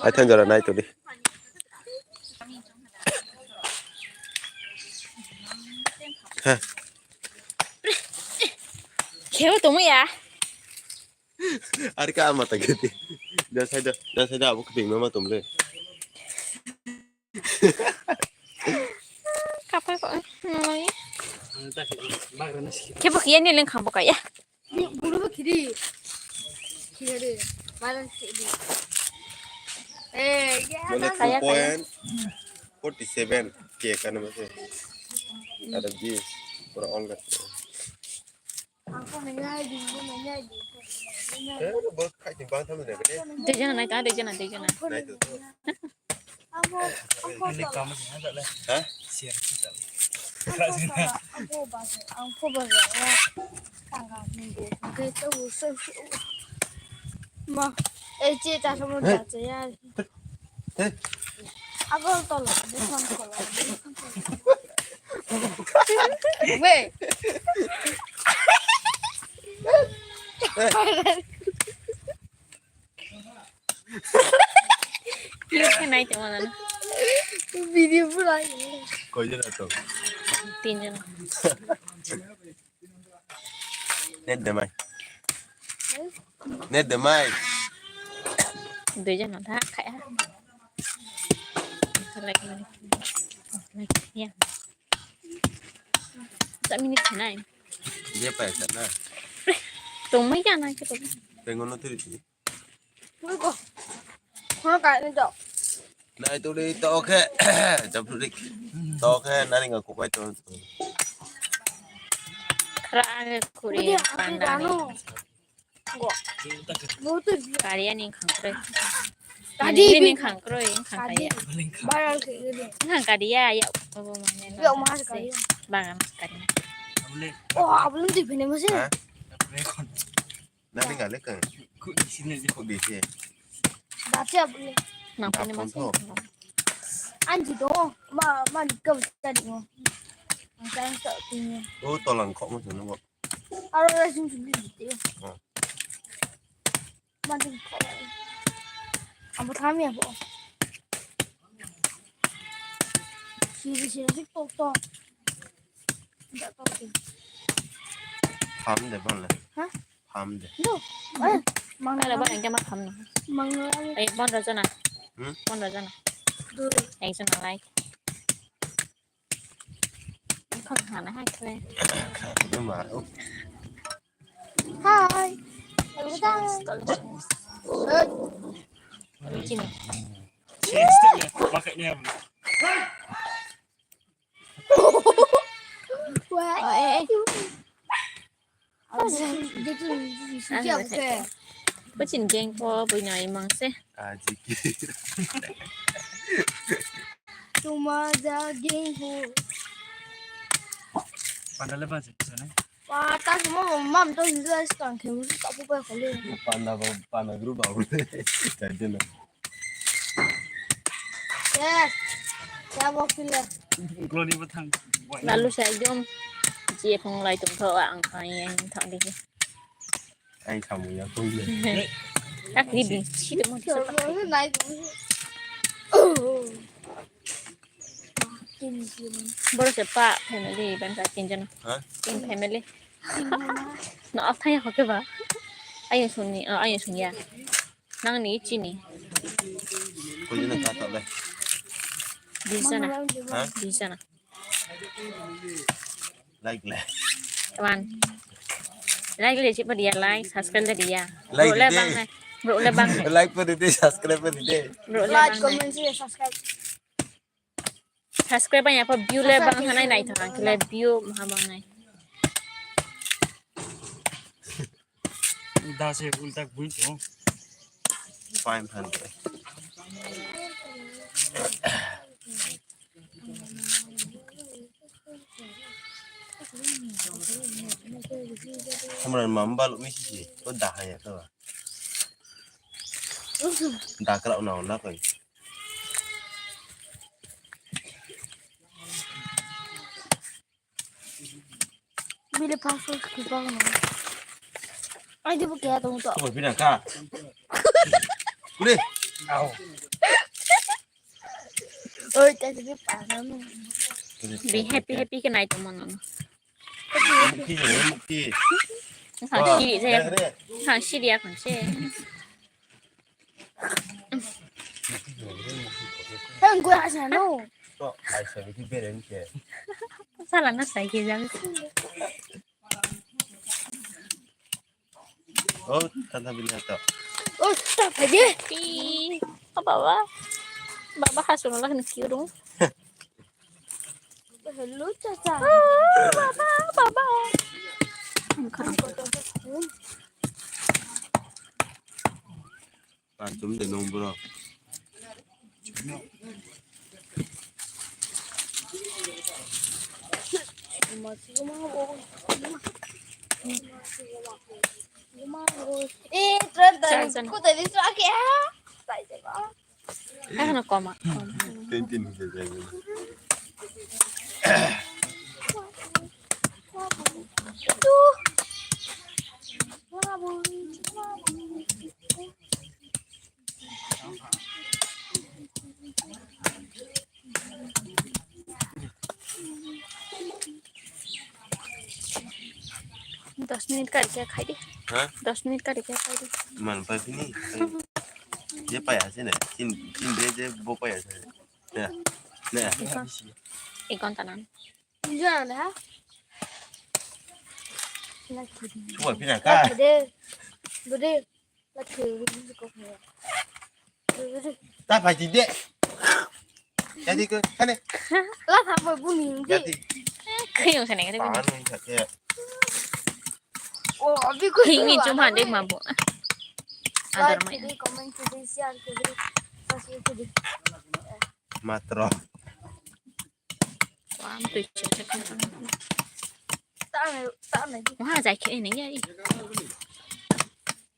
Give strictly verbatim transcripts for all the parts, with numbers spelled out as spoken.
Aithan jora nai tuli. Kheo tongma ya. Ari ka ama ta gedi. Da sai da, da sai da abu kding ma tum le. Kapai ko nai. Kebo khiya ni leng kham bo kaya. Bulu bo khiri. Khiri. Malang khiri. Eh, ya. Mana kaya, kaya. Two point forty seven K kana mase. Ada di pura onggat. Dui jona nai ta, dui jona, dui jona. Ha? Ma, eh, che ta samo da che ya. Hey. Agartala, this one color, this one color. Wait. Video pura. Koi jona to? Tin jona. Net de mai. Net de mai. Dui jona tha khai ha. Like, like, yeah. Sa minute khanai. Dia pai sa na. Tong mai ya na ke to. Pengono tiri tiri. Nai tuli to khe, japlurik. To khe nari nga kupai to. Khra kuri panda ni. Kariya ni khangkroi. Kadi ni khangkroi, khangkaya. Khang kariya, ya, obo mane. Bagan kariya. Oh, abulum di phene mase. Nani ngale kang? Khudi si. Dati apa ni? Nang puni masih. Anji do, ma, ma ni kau tadi mo. Ang kau tak punya. Oh, tolang kok mo sana kok. Aro rajin sendiri gitu. Ma ni kok. Apa kami apa? Siri siri sik tok tok. Tidak tahu sih. Ham de bang le. Hah? Ham de. No. Eh, mangga. Kala ba engke ma ham no. Mangga. Eh, bon rajana. Hmm? Bon rajana. Dua. Engke na lai. Kon hana hai kre. Kha ma. Hai. Hello guys. Chini. Wah. Oh, eh, eh. Bachin geng po bui nai mang se. Tuma ja geng po. Panda le bachin sana. Pata semua mam to hindu es kan kemu tak apa kali. Panda ba panda group ba. Jadi na. Yes. Siya mo killer. Gloni ba thang. Lalu saya jom. Jie phung lai tung tho ang khai ang thang di. Ai samu ya phung le. Tak di di. Situ mo di. Nai. Boro se pa family ban ka tinjana. Ha? Tin family. No, off thaya hoke ba. Ayo suni, ayo sunya. Nang ni chini. Koi jana ka ta le. Di sana. Ha? Di sana. Like le. One. Like le siapa dia like, subscribe le dia. Like le bang hai. Bro le bang hai. Like pun dite, subscribe pun dite. Bro le bang hai. Comment, share, subscribe. Subscribe ya apa view le bang hanai nai thang kile view maha bang nai. Da se ulta bui to. Five hundred. Hamra mambal misi si o dahaya to. Dakra una una koi. Bili paso ki bagno. Ai di buke ato to. Ko bina ka. Kure. Au. Oi, ta di pa na no. Be happy, happy ke nai to mano. Mukti, mukti. Kan siri je. Kan siri ya kan se. Kan gua asa no. To, ai sa ki bere ni ke. Sala na sai ke jang. Oh, tata bini hato. Oh, tata dia. Pi. Oh, baba. Baba hasu nolak ni kiurung. Hello, tata. Oh, baba, baba. Achum de nong bro. Eh, tren tren. Chai sana. Kuta di suake ha. Chai sana. Ano koma, koma. Tenten hije jai. Dos minute kari khe khai di. Ha? Dos minute kari khe khai di. Man pai phini. Ye pai ase ne. Chin, chin de je bo pai ase. Ya. Ne. Ikon, ikon tanan. Injo na ha? Suwa phina ka. Gede. Gede. Ta phai di de. Jadi ke, kane. La tha bo buni. Jadi. Khayung sana kare. Tahan ni kate. Oh, abi ko. Hing ni cuma de mabo. Adar mai. Like, comment, share, subscribe. Matro. Wah, twi chek chek. Tane, tane. Wah, jai khe ini ya.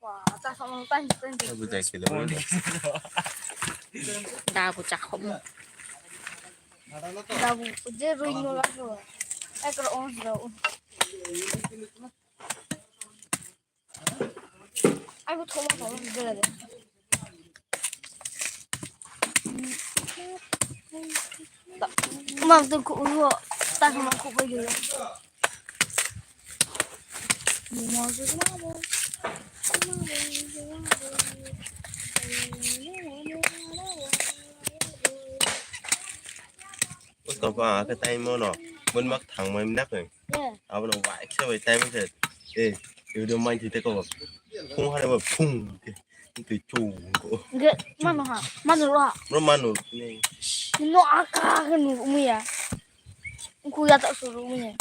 Wah, ta sama tang tang. Abu jai khe le. Dabu chakhomu. Dabu je rui no la so. Ekro on ro. Ai, bo thoma thoma gela de. Mam tu ku ulo ta ma ku bai de. Usko pa ke tai mono. Mun mak thang mai nak. Abono waisa bai time se. Eh, video main thite ko. Phung hare ba phung. Twi chu ko. Ge mano ha, mano ro ha. Bro mano ne. No aka ke nu mu ya. Ku ya ta su ru mu ya.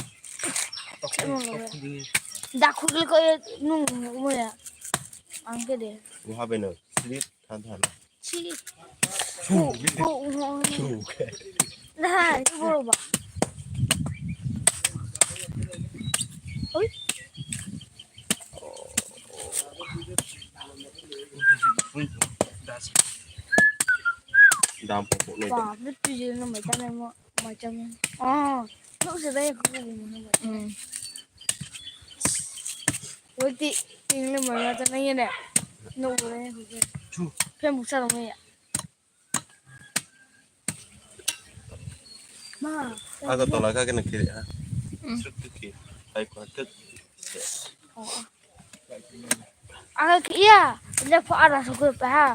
Da khu ko nu mu ya. Ang ke de. Wo ha be no. Sleep than than. Chi. Ku, ku, ku. Dahai, ku boro ba. Oi. Dam pokok no. Ba, betul je no mai tanai mo, mai tanai. Oh, no se dai ku ku mo no. Hmm. Wati, tingna mama ta nang yana. No ure. Chu. Pem busa rong ya. Ma. Aga tola ka kena kiri ha. Hmm. Suk tu ki. Ai ko tek. Oh. Aga ki ya. Le pho ara su ko pa ha.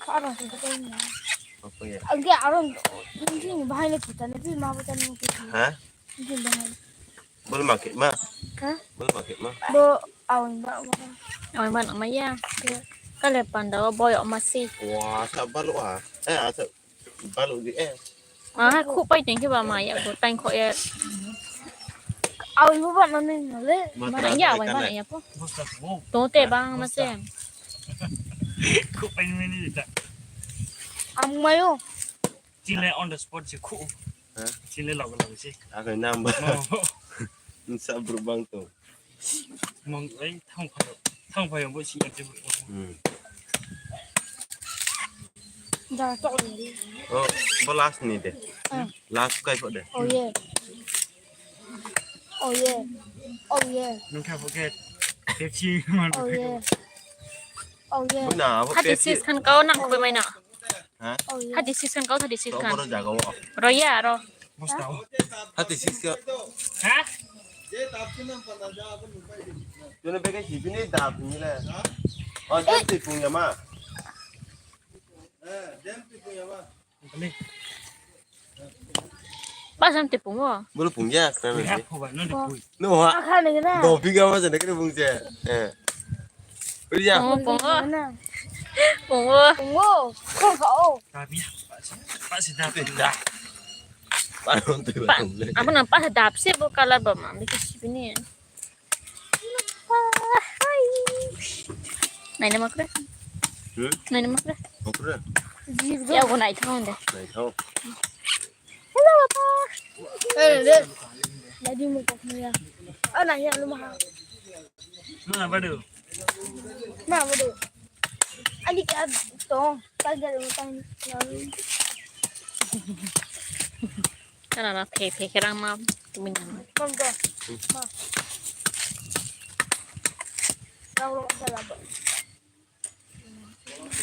Pho ara su ko pa. Apa ya? Angke aron. Ini bahai le putar ni ma putar ni. Ha? Bol ma ke ma. Ha? Bol ma ke ma. Bo awin ba ma. Awin ba ma ya. Kale panda o boy o ma si. Wa sa balu ha. Eh asa balu di eh. Ah khu pai teng ke ba ma ya bo tang kho ya. Awin bo ba ma ni le. Ma ya awin ba ya po. To te ba ma se. Khu pai ni ni ta. Ang mayo. Chile on the spot si khu. Ha? Chile log log si. Akai number. Sa bro bang to. Mong ai thang pha thang pha yong bo si ya. Hmm. Da, chocolate. Oh, bo last ni de. Ah. Last kai pho de. Oh yeah. Oh yeah. Oh yeah. Nung kha pho khe Pepsi man. Oh yeah. Oh yeah. Buna abo Pepsi. Thirty six khan kau nang koi mai na. Ha? Oh yeah. Thirty six khan kau thirty six khan. Ro jaga o. Ro ya ro. Thirty six kha. Ha? Jone beke si bini da pini le. Oh, jam ti pung ya ma. Pasam te pungo. Bolo pungya, kana ni. No ha. Akha ni na. Do piga ma jane kene pungse. Eh. Uya. Pungo, pungo. Pungo. Pungo. Ko ka o. Tapi ya, pasi, pasi da. Tidak. Panon tu. Apa nampak dap sih bu kalar bama, bikin sih ini. Naina makre. Hmm? Naina makre. Makre. Ya, go nai thong de. Nai thong. Hello, papa. Eh, de. Dadi mo kok ya. Ah, nai ya, lu maha. Ma badu. Ma badu. Ani ka to. Ka ga mo tang. Kana na phe phe khe rang ma tumi na. Mam to. Ma. Rau rau sa la ba.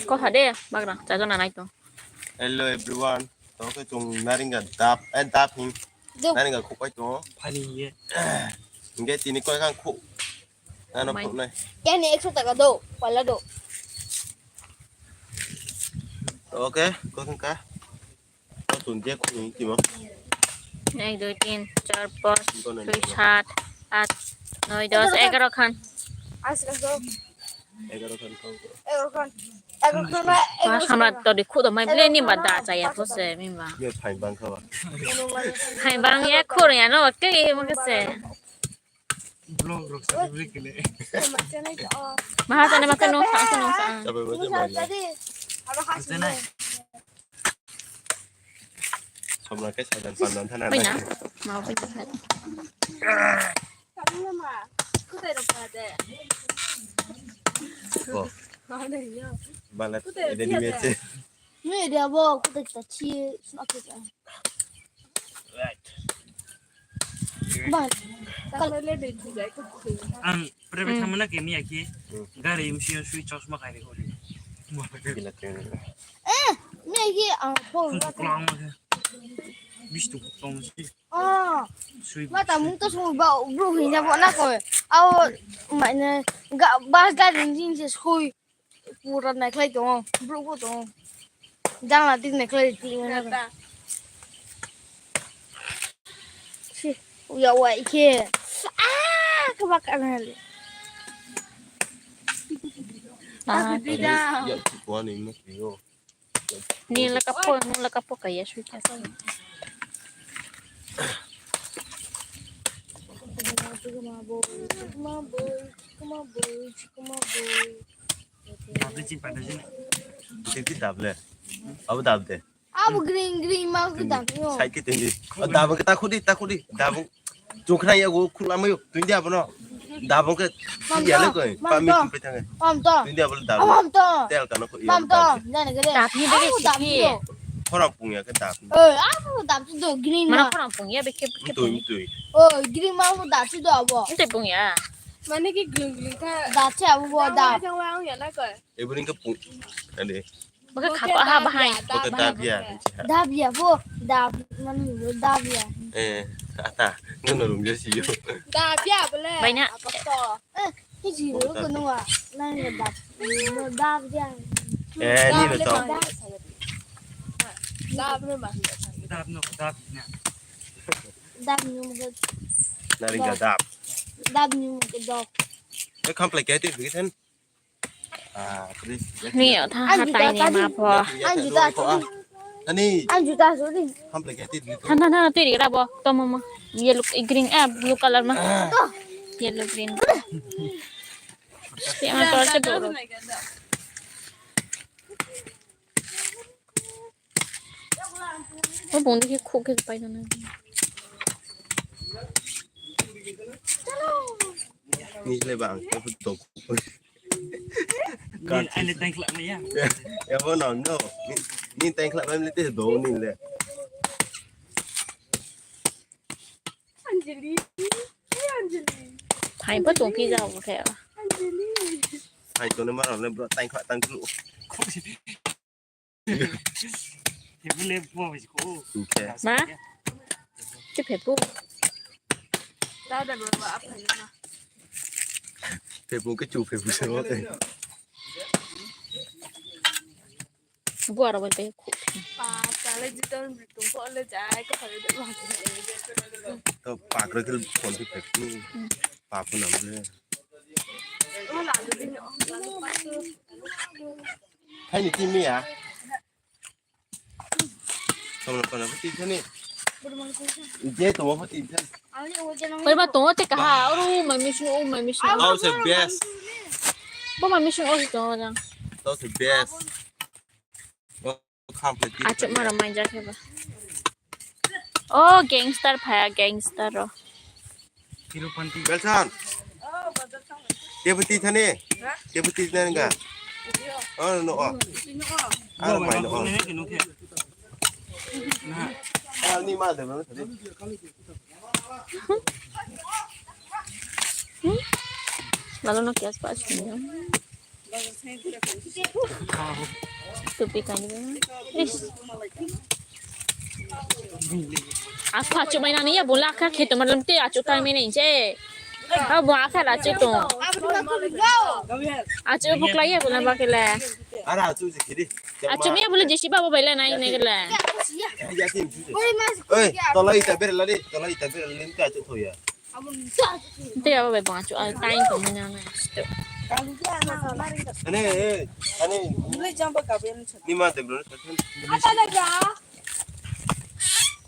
Ko ha de bagra cha jona nai to. Hello everyone. To ke chung naringa dap eh dap hin. Naringa khupai to. Phani ye. Nge tini koi kang khu. Ano phunai. Yani ekso taka do, pala do. Okay, koi kang ka. Ek, dui, tin, char, panch, soi, sat, at, noi, dos, egaro khan. Egaro khan. Egaro khan. Egaro khan. Samra to de khudo mai ble ni ba da cha ya to se mi ba. Ye phai bang kha ba. Phai bang ya khur ya no ke mo ke se. Vlog rok sa bri kele. Maha sana makan nong sa nong sa. Sabai baca mana? Sana. Sabra ke sadan pandan thana. Bai na. Mau bai na. Ko. Balat edeni mece. Ni dia bo kutai ta chi snak ta. Ang private thamana ke miya ki gari misi sui chosma khai re holi. Eh, miya ki ang phone. Bistu tong si. Ah. Sui. Ma ta mung to sui ba bro hinja bo na ko. Aw, ma ne ga bas gari jin se sui. Pura naikhlai tongo, borok bo tongo. Jangla tik naikhlai tik naikhlai. Si, uya uya ikhe. Ah, kebak anale. Ah, ya, ya, kuan ini yo. Ni laka po, ni laka po kaya sui kasa. Chikma boy, chikma boy, chikma boy, chikma boy. Dable chin pada chin. Titi dable. Abu dable. Abu green green ma ku dable. Sai ke tindi. Dable ke takudi takudi dable. Chukna ya go khulamayo. Tundi abono. Dable ke. Ya le koi. Pami tu pe tangai. Mam to. Tundi abul dable. Mam to. Tel kana ko. Mam to. Jane gede. Dapni bege siki. Khorang pung ya ke dapni. Eh, abu dapni do green. Mana khorang pung ya beke. Tui tui. Oh, green ma abu dapni do abo. Ente pung ya. Mane ki gling gling kha. Dapse abo bo da. Jang wa ang ya na ko. Ebring ke pung. Ade. Baka khapa ha bahai. Baka dabia. Dabia bo dab mane bo dabia. Eh, ata. Ngono rum je siyo. Dabia bole. Baina. Apa to? Eh, hiji ro ko nuwa. Nang dab. Mo dabia. Eh, ni lo to. Dab no ma. Dab no dab na. Dab ni mo. Naringa dab. Dab ni mo dab. Eh, complicated bikin. Ni yo tha hatai ni ma pho. Ani juta suri. Ani juta suri. Than than than tui ri ra bo. To mama. Yellow green eh blue color ma. Yellow green. Ti ama tor se bo. O bung dikhe khuk khe pai nang. Ni le bang, ko to. Ani tang khlak maya. Ya bo no no. Ni tang khlai bai le te do ni le. Anjali. Hey, Anjali. Hai, ba tong ki jao khe. Anjali. Hai, to ne mar le bro, tang khlai tang khlai. Table le bo bai ko. Okay. Ma? Ke phepu. Da da bro, apa ni ma? Phepu ke chu phepu se. Buar abo tei. Pa, chale jiton bitung ko le jai ko hare de. To pakra kil phone ti pek ni. Hmm. Pa phone am le. Hai ni timi ya. Tong tong pati thani. Je to pati thani. Koi ba tongo te kaha. Oru mai misu, o mai misu. Tao se best. Bo mai misu o tongo jang. Tao se best. Achuk mara manja khe ba. Oh, gangster phaya, gangster ro. Belsan. Deputy thani? Deputy thani ga? Oh, no, oh. Ano mai no, oh. Ah, ni ma de, no, thani. Lalo no kya spa sini. Tupi kani ba. Ish. Aku achu mai nani ya bola ka khe tomar lamte achu tai mai nai je. Ha bo akha la chu to. Achu bukla ya bola ba kele. Ara achu ji khidi. Achu mi ya bola jesi ba bo bela nai ne kele. Ya ti. Oi, tolai ta berla de, tolai ta berla ni ka achu thoya. Tei abo bai bang chu, ah, tai tongmani ano. Ani, eh, ani. Ni ma de bro.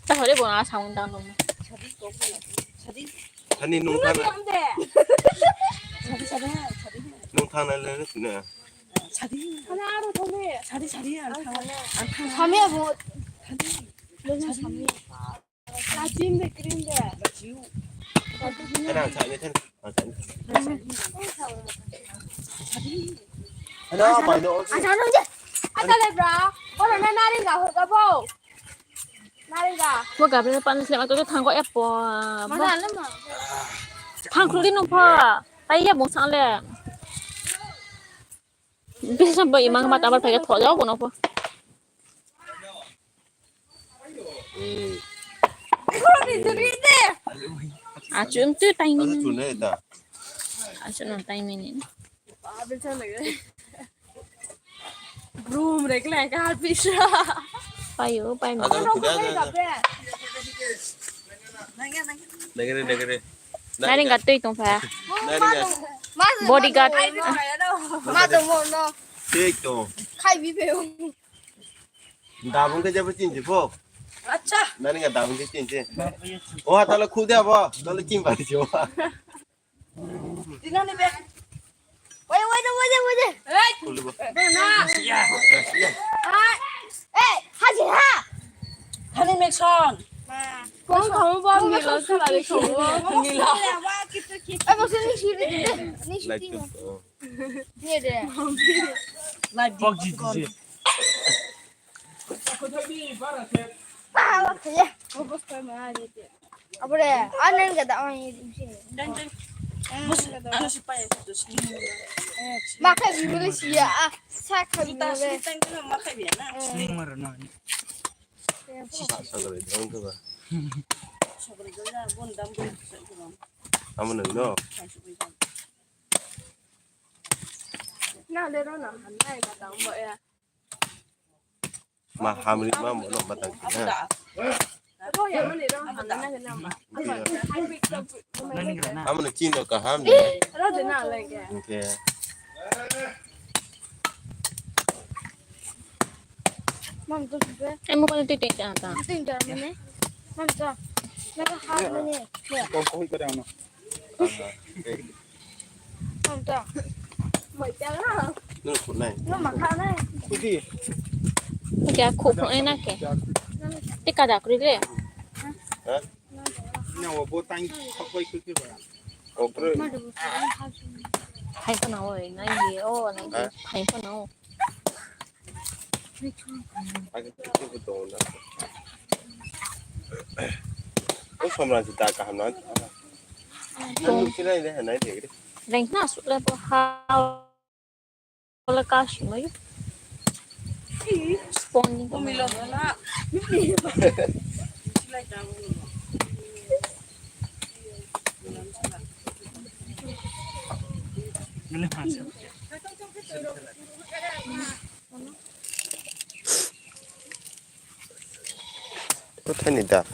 Ta hore bo asa undang no. Ani nung thang. Nung thang na le na. Sami abo. Sami. Lajim de krim de. Ana, ang sakni than, ang sakni than. Ana, apa itu? Asa nung je. Asa le bra. Oro na naring ga ho ga bo. Naring ga. Bo Gabriel pan slema to thang ko epo. Mana le ma. Thang khuli nung pha. Tai ya bung sang le. Bisa sampai imang mata bar pakai thok jauh kono po. Achu em tu tai mini. Achu nang tai mini. Brum rek lai ka pisa. Payo, payo. Nagari, nagari. Nari ngatui tong pha. Bodyguard. Ma tong mo no. Thik to. Khai bi pe. Dabung ke jabo chinji pho. Acha. Nani nga dabung ke chinji. O ha tala khu de abo. Tala chin ba jo. Dinani be. Wait, wait, wait, wait. Hey. Khuli bo. Na. Ai. Eh, haji ha. Thani mekson. Kong kong bom ni lo sala ni kong. Ni lo. Eh, bo sini sini. Ni sini. Ni de. Light. Pokji dije. Abore, anan gada oi. Makai bibele siya, ah, sakai bibele. Sling mara na. Amo nang no. Na le ro na han nai ka tang bo ya. Ma hamri ma mo no batang kina. Ro ya mani ro han nai na ma. Amo no chin no ka ham de. Ro de na le ke. Okay. Mam to be. Ai mo ko te te ta ta. Tin jar mane. Mam to. Na ha mane. Ko ko ko ano. Tanta. Mai tela. Nung khunai. Nung makhanai. Kuti. Kya khuk khuk ena ke? Te kada kuri le. Ha? Nya wo bo tang khok bai khuk khuk ba. Okre. Hai ko na oi, na ye o, na ye. Ha? Hai ko na o. Ake kiti ko dong na. O samra si da kaham na. Nang nusi nai de, nai de. Rengna sule bo ha. Wala kashi mai. Spawning. Kothani da.